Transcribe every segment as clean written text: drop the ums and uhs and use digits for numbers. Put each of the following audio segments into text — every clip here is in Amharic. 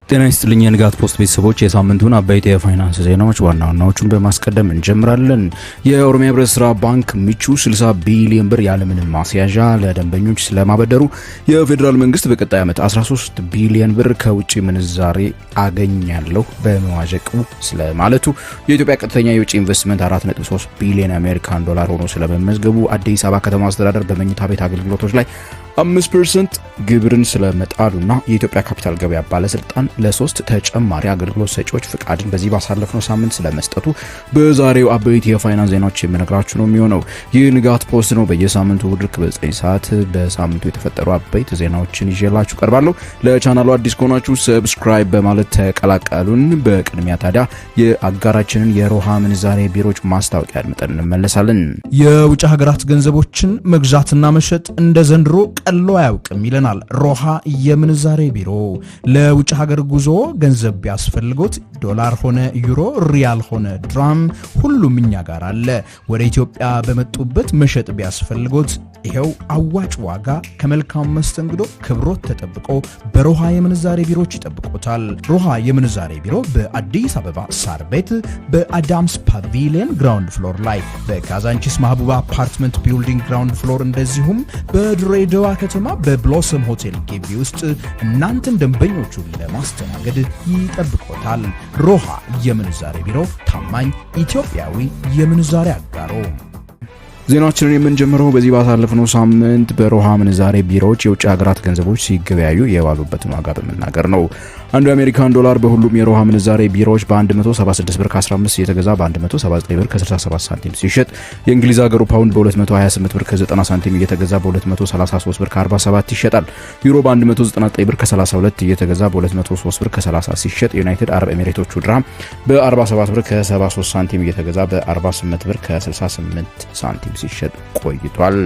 ጤና ይስጥልኝ የንጋት ፖስት ቤተሰቦች፣ የሳምንቱን አበይት የፋይናንስ ዜናዎች ዋና ዋናዎቹን በማስቀደም እንጀምራለን። የኦሮሚያ ህብረት ስራ ባንክ ሚቹ 60 ቢሊዮን ብር ያለምንም ማስያዣ ለደንበኞች ስለማበደሩ፣ የፌዴራል መንግስት በቀጣይ ዓመት 13 ቢሊዮን ብር ከውጭ ምንዛሬ አገኛለሁ በመዋዠቁ ስለማለቱ፣ የኢትዮጵያ ቀጥተኛ የውጭ ኢንቨስትመንት 4.3 ቢሊዮን አሜሪካን ዶላር ሆኖ ስለመመዝገቡ፣ አዲስ አበባ ከተማ አስተዳደር በመኝታ ቤት አገልግሎቶች ላይ 5% ግብርን ስለመጣሉና የኢትዮጵያ ካፒታል ገበያ ባለስልጣን ለሶስት ተጨማሪ አገልግሎት ሰጪዎች ፍቃድን በዚህ ባሳለፍነው ሳምንት ስለመስጠቱ በዛሬው አበይት የፋይናንስ ዜናዎች የምነግራችሁ ነው የሚሆነው። ይህ ንጋት ፖስት ነው። በየሳምንቱ እሁድ ልክ በ9 ሰዓት በሳምንቱ የተፈጠሩ አበይት ዜናዎችን ይዤላችሁ ቀርባለሁ። ለቻናሉ አዲስ ከሆናችሁ subscribe በማለት ተቀላቀሉን። በቅድሚያ ታዲያ የአጋራችንን የሮሃ ምንዛሬ ቢሮዎች ማስታወቂያ አድምጠን እንመለሳለን። የውጭ ሀገራት ገንዘቦችን መግዛትና መሸጥ እንደ ዘንድሮ ቀሎ አያውቅም ይለናል ሮሃ የምንዛሬ ቢሮ። ለውጭ ሀገር ጉዞ ገንዘብ ቢያስፈልጎት ዶላር ሆነ ዩሮ፣ ሪያል ሆነ ድራም ሁሉም እኛ ጋር አለ። ወደ ኢትዮጵያ በመጡበት መሸጥ ቢያስፈልጎት ይኸው አዋጭ ዋጋ ከመልካም መስተንግዶ ክብሮት ተጠብቆ በሮሃ የምንዛሬ ቢሮዎች ይጠብቆታል። ሮሃ የምንዛሬ ቢሮ በአዲስ አበባ ሳር ቤት በአዳምስ ፓቪሊየን ground floor ላይ፣ በካዛንቺስ ማህቡባ apartment building ground floor፣ እንደዚሁም በድሬዳዋ ከተማ በብሎሰም ሆቴል ግቢ ውስጥ እናንተን ደንበኞቹን ለማስተናገድ ይጠብቆታል። ሮሃ የምንዛሬ ቢሮ፣ ታማኝ ኢትዮጵያዊ የምንዛሬ አጋሮ። ዜናችንን የምንጀምረው በዚህ ባሳለፍነው ሳምንት በሮሃ ምንዛሬ ቢሮዎች የውጭ ሀገራት ገንዘቦች ሲገበያዩ የዋሉበትን ዋጋ በመናገር ነው። አንዱ የአሜሪካን ዶላር በሁሉም የሮሃ ምንዛሬ ቢሮዎች በ176 ብር ከ15 እየተገዛ በ179 ብር ከ67 ሳንቲም ሲሸጥ፣ የእንግሊዝ ሀገሩ ፓውንድ በ228 ብር ከ90 ሳንቲም እየተገዛ በ233 ብር ከ47 ይሸጣል። ዩሮ በ199 ብር ከ32 እየተገዛ በ203 ብር ከ30 ሲሸጥ፣ የዩናይትድ አረብ ኤሚሬቶቹ ድርሃም በ47 ብር ከ73 ሳንቲም እየተገዛ በ48 ብር ከ68 ሳንቲም ሲሸጥ ቆይቷል።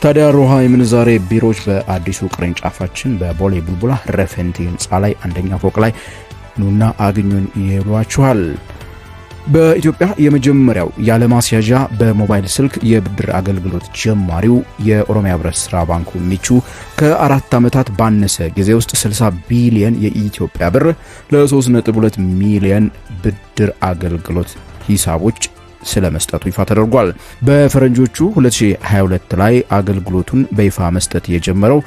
ታዲያ ሮሃ የምንዛሬ ቢሮዎች በአዲሱ ቅርንጫፋችን በቦሌ ቡልቡላ ረፈንቲ ህንፃ ላይ አንደኛ ፎቅ ላይ ኑና አግኙን ይሏችኋል። በኢትዮጵያ የመጀመሪያው ያለማስያዣ በሞባይል ስልክ የብድር አገልግሎት ጀማሪው የኦሮሚያ ህብረት ስራ ባንኩ ሚቹ ከ4 ዓመታት ባነሰ ጊዜ ውስጥ 60 ቢሊየን የኢትዮጵያ ብር ለ3.2 ሚሊየን ብድር አገልግሎት ሂሳቦች ስለ መስጠቱ ይፋ ተደርጓል። በፈረንጆቹ 2022 ላይ አገልግሎቱን በይፋ መስጠት የጀመረው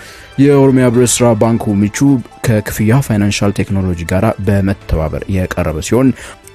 የኦሮሚያ ህብረት ስራ ባንኩ ሚቹ ከክፍያ ፋይናንሻል ቴክኖሎጂ ጋር በመተባበር የቀረበ ሲሆን፣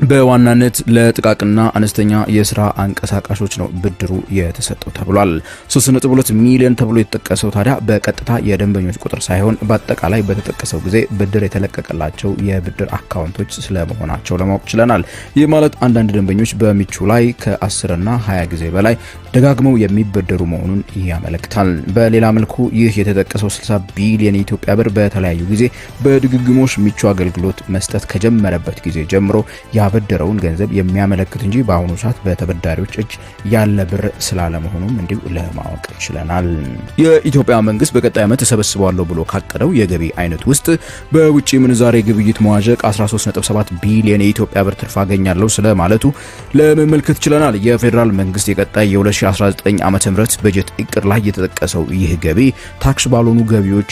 በዋናነት ለጥቃቅንና አነስተኛ የስራ አንቀሳቃሾች ነው ብድሩ የተሰጠው ተብሏል። 3.2 ሚሊዮን ተብሎ የተጠቀሰው ታዲያ በቀጥታ የደንበኞች ቁጥር ሳይሆን በአጠቃላይ በተጠቀሰው ጊዜ ብድር የተለቀቀላቸው የብድር አካውንቶች ስለመሆናቸው ለማወቅ ችለናል። ይህ ማለት አንዳንድ ደንበኞች በሚቹ ላይ ከ10 እና 20 ጊዜ በላይ ደጋግመው የሚበደሩ መሆኑን ያመለክታል። በሌላ መልኩ ይህ የተጠቀሰው 60 ቢሊዮን የኢትዮጵያ ብር በተለያዩ ጊዜ በድግግሞሽ ሚቹ አገልግሎት መስጠት ከጀመረበት ጊዜ ጀምሮ ያበደረውን ገንዘብ የሚያመለክት እንጂ በአሁኑ ሰዓት በተበዳሪዎች እጅ ያለ ብር ስላለመሆኑም እንዲሁ ለማወቅ ችለናል። የኢትዮጵያ መንግስት በቀጣይ ዓመት እሰበስበዋለሁ ብሎ ካቀደው የገቢ አይነት ውስጥ በውጭ ምንዛሬ ግብይት መዋዠቅ 13.7 ቢሊዮን የኢትዮጵያ ብር ትርፍ አገኛለሁ ስለማለቱ ለመመልከት ችለናል። የፌዴራል መንግስት የቀጣይ የ2019 ዓ.ም በጀት እቅድ ላይ የተጠቀሰው ይህ ገቢ ታክስ ባልሆኑ ገቢዎች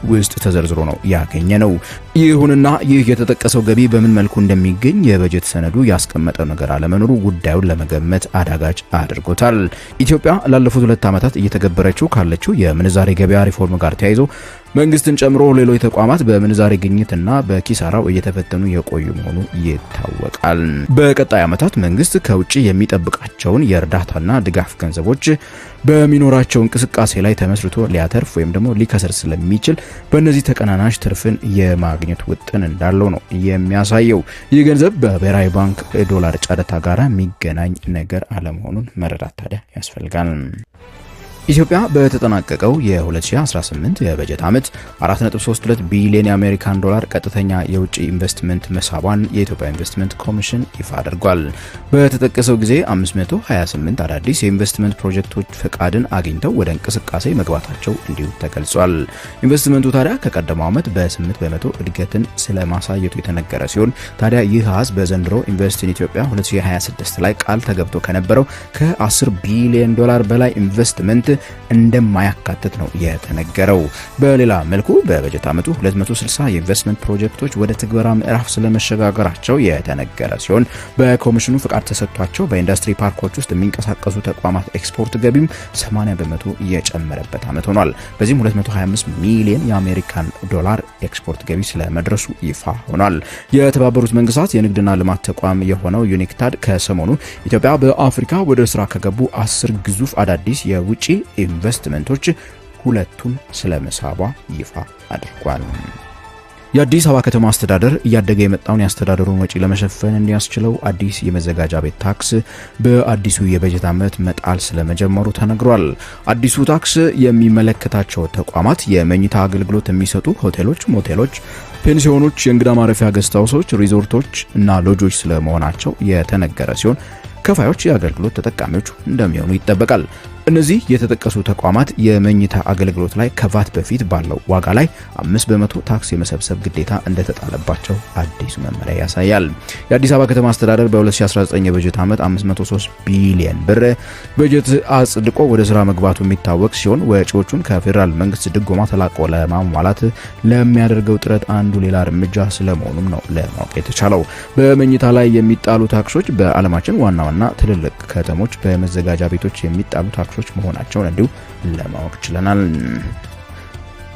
ውስጥ ተዘርዝሮ ነው ያገኘነው። ይሁንና ይህ የተጠቀሰው ገቢ በምን መልኩ እንደሚገኝ የበጀት ሰነዱ ያስቀመጠው ነገር አለመኖሩ ጉዳዩን ለመገመት አዳጋች አድርጎታል። ኢትዮጵያ ላለፉት 2 ዓመታት እየተገበረችው ካለችው የምንዛሬ ገበያ ሪፎርም ጋር ተያይዞ መንግስትን ጨምሮ ሌሎች ተቋማት በምንዛሬ ግኝትና በኪሳራው እየተፈተኑ የቆዩ መሆኑ ይታወቃል። በቀጣይ ዓመታት መንግስት ከውጭ የሚጠብቃቸውን የእርዳታና ድጋፍ ገንዘቦች በሚኖራቸው እንቅስቃሴ ላይ ተመስርቶ ሊያተርፍ ወይም ደግሞ ሊከስር ስለሚችል በእነዚህ ተቀናናሽ ትርፍን የማግኘት ውጥን እንዳለው ነው የሚያሳየው። ይህ ገንዘብ በብሔራዊ ባንክ ዶላር ጨረታ ጋር የሚገናኝ ነገር አለመሆኑን መረዳት ታዲያ ያስፈልጋል። ኢትዮጵያ በተጠናቀቀው የ2018 የበጀት ዓመት 4.32 ቢሊዮን የአሜሪካን ዶላር ቀጥተኛ የውጭ ኢንቨስትመንት መሳቧን የኢትዮጵያ ኢንቨስትመንት ኮሚሽን ይፋ አድርጓል። በተጠቀሰው ጊዜ 528 አዳዲስ የኢንቨስትመንት ፕሮጀክቶች ፈቃድን አግኝተው ወደ እንቅስቃሴ መግባታቸው እንዲሁ ተገልጿል። ኢንቨስትመንቱ ታዲያ ከቀደመው ዓመት በ8% እድገትን ስለማሳየቱ የተነገረ ሲሆን፣ ታዲያ ይህ አሃዝ በዘንድሮ Invest in Ethiopia 2026 ላይ ቃል ተገብቶ ከነበረው ከ10 ቢሊዮን ዶላር በላይ ኢንቨስትመንት እንደማያካትት ነው የተነገረው። በሌላ መልኩ በበጀት ዓመቱ 260 የኢንቨስትመንት ፕሮጀክቶች ወደ ትግበራ ምዕራፍ ስለመሸጋገራቸው የተነገረ ሲሆን በኮሚሽኑ ፍቃድ ተሰጥቷቸው በኢንዱስትሪ ፓርኮች ውስጥ የሚንቀሳቀሱ ተቋማት ኤክስፖርት ገቢም 80% የጨመረበት ዓመት ሆኗል። በዚህም 225 ሚሊዮን የአሜሪካን ዶላር ኤክስፖርት ገቢ ስለመድረሱ ይፋ ሆኗል። የተባበሩት መንግስታት የንግድና ልማት ተቋም የሆነው ዩኒክታድ ከሰሞኑ ኢትዮጵያ በአፍሪካ ወደ ስራ ከገቡ 10 ግዙፍ አዳዲስ የውጪ ኢንቨስትመንቶች 2ቱን ስለመሳቧ ይፋ አድርጓል። የአዲስ አበባ ከተማ አስተዳደር እያደገ የመጣውን የአስተዳደሩን ወጪ ለመሸፈን እንዲያስችለው አዲስ የመዘጋጃ ቤት ታክስ በአዲሱ የበጀት ዓመት መጣል ስለመጀመሩ ተነግሯል። አዲሱ ታክስ የሚመለከታቸው ተቋማት የመኝታ አገልግሎት የሚሰጡ ሆቴሎች፣ ሞቴሎች፣ ፔንሲዮኖች፣ የእንግዳ ማረፊያ guest house ኦች፣ ሪዞርቶች እና ሎጆች ስለመሆናቸው የተነገረ ሲሆን ከፋዮች የአገልግሎት ተጠቃሚዎች እንደሚሆኑ ይጠበቃል። እነዚህ የተጠቀሱ ተቋማት የመኝታ አገልግሎት ላይ ከቫት በፊት ባለው ዋጋ ላይ 5% ታክስ የመሰብሰብ ግዴታ እንደተጣለባቸው አዲሱ መመሪያ ያሳያል። የአዲስ አበባ ከተማ አስተዳደር በ2019 የበጀት ዓመት 503 ቢሊዮን ብር በጀት አጽድቆ ወደ ስራ መግባቱ የሚታወቅ ሲሆን ወጪዎቹን ከፌዴራል መንግስት ድጎማ ተላቆ ለማሟላት ለሚያደርገው ጥረት አንዱ ሌላ እርምጃ ስለመሆኑም ነው ለማወቅ የተቻለው። በመኝታ ላይ የሚጣሉ ታክሶች በዓለማችን ዋና ዋና ትልልቅ ከተሞች በመዘጋጃ ቤቶች የሚጣሉ ታክሶች መሆናቸውን እንዲሁ ለማወቅ ችለናል።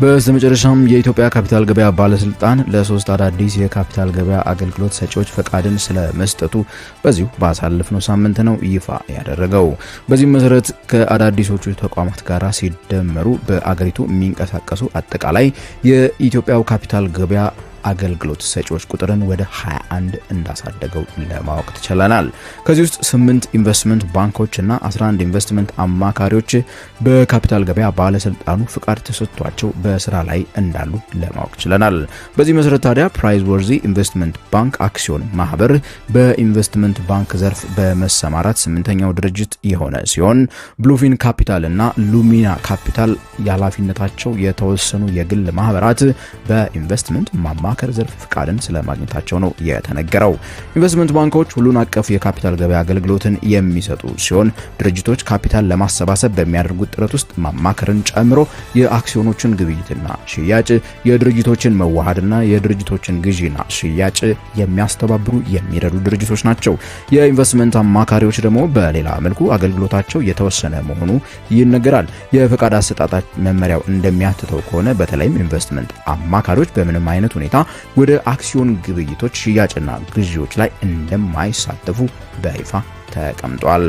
በስተመጨረሻም የኢትዮጵያ ካፒታል ገበያ ባለስልጣን ለ3 አዳዲስ የካፒታል ገበያ አገልግሎት ሰጪዎች ፈቃድን ስለመስጠቱ በዚሁ ባሳለፍነው ሳምንት ነው ይፋ ያደረገው። በዚህ መሰረት ከአዳዲሶቹ ተቋማት ጋር ሲደመሩ በአገሪቱ የሚንቀሳቀሱ አጠቃላይ የኢትዮጵያው ካፒታል ገበያ አገልግሎት ሰጪዎች ቁጥርን ወደ 21 እንዳሳደገው ለማወቅ ተችሏል። ከዚህ ውስጥ 8 ኢንቨስትመንት ባንኮች እና 11 ኢንቨስትመንት አማካሪዎች በካፒታል ገበያ ባለስልጣኑ ፍቃድ ተሰጥቷቸው በስራ ላይ እንዳሉ ለማወቅ ችለናል። በዚህ መሰረት ታዲያ ፕራይዝ ወርዚ ኢንቨስትመንት ባንክ አክሲዮን ማህበር በኢንቨስትመንት ባንክ ዘርፍ በመሰማራት 8ኛው ድርጅት የሆነ ሲሆን ብሉፊን ካፒታል እና ሉሚና ካፒታል የኃላፊነታቸው የተወሰኑ የግል ማህበራት በኢንቨስትመንት ማማከር ዘርፍ ፍቃድን ስለማግኘታቸው ነው የተነገረው። ኢንቨስትመንት ባንኮች ሁሉን አቀፍ የካፒታል ገበያ አገልግሎትን የሚሰጡ ሲሆን ድርጅቶች ካፒታል ለማሰባሰብ በሚያደርጉት ጥረት ውስጥ ማማከርን ጨምሮ የአክሲዮኖችን ግብይትና ሽያጭ፣ የድርጅቶችን መዋሃድና የድርጅቶችን ግዢና ሽያጭ የሚያስተባብሩ የሚረዱ ድርጅቶች ናቸው። የኢንቨስትመንት አማካሪዎች ደግሞ በሌላ መልኩ አገልግሎታቸው የተወሰነ መሆኑ ይነገራል። የፈቃድ አሰጣጥ መመሪያው እንደሚያትተው ከሆነ በተለይም ኢንቨስትመንት አማካሪዎች በምንም አይነት ሁኔታ ወደ አክሲዮን ግብይቶች፣ ሽያጭና ግዢዎች ላይ እንደማይሳተፉ በይፋ ተቀምጧል።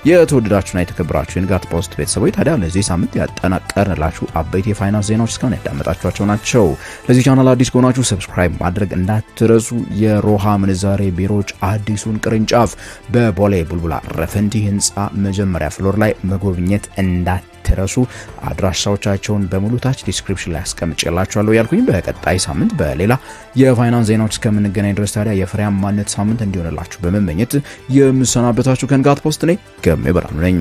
የተወደዳችሁና የተከበራችሁ የንጋት ፖስት ቤተሰቦች ታዲያ ለዚህ ሳምንት ያጠናቀርንላችሁ አበይት የፋይናንስ ዜናዎች እስካሁን ያዳመጣችኋቸው ናቸው። ለዚህ ቻናል አዲስ ከሆናችሁ subscribe ማድረግ እንዳትረሱ። የሮሃ ምንዛሬ ቢሮዎች አዲሱን ቅርንጫፍ በቦሌ ቡልቡላ ረፈንዲ ህንፃ መጀመሪያ floor ላይ መጎብኘት እንዳትረሱ። አድራሻዎቻቸውን በሙሉ ታች description ላይ አስቀምጬላችኋለሁ ያልኩኝ በቀጣይ ሳምንት በሌላ የፋይናንስ ዜናዎች እስከምንገናኝ ድረስ ታዲያ የፍሬያማነት ሳምንት እንዲሆንላችሁ በመመኘት የምሰናበታችሁ ከንጋት ፖስት ነኝ። ገሜ ብርሃኑ ነኝ።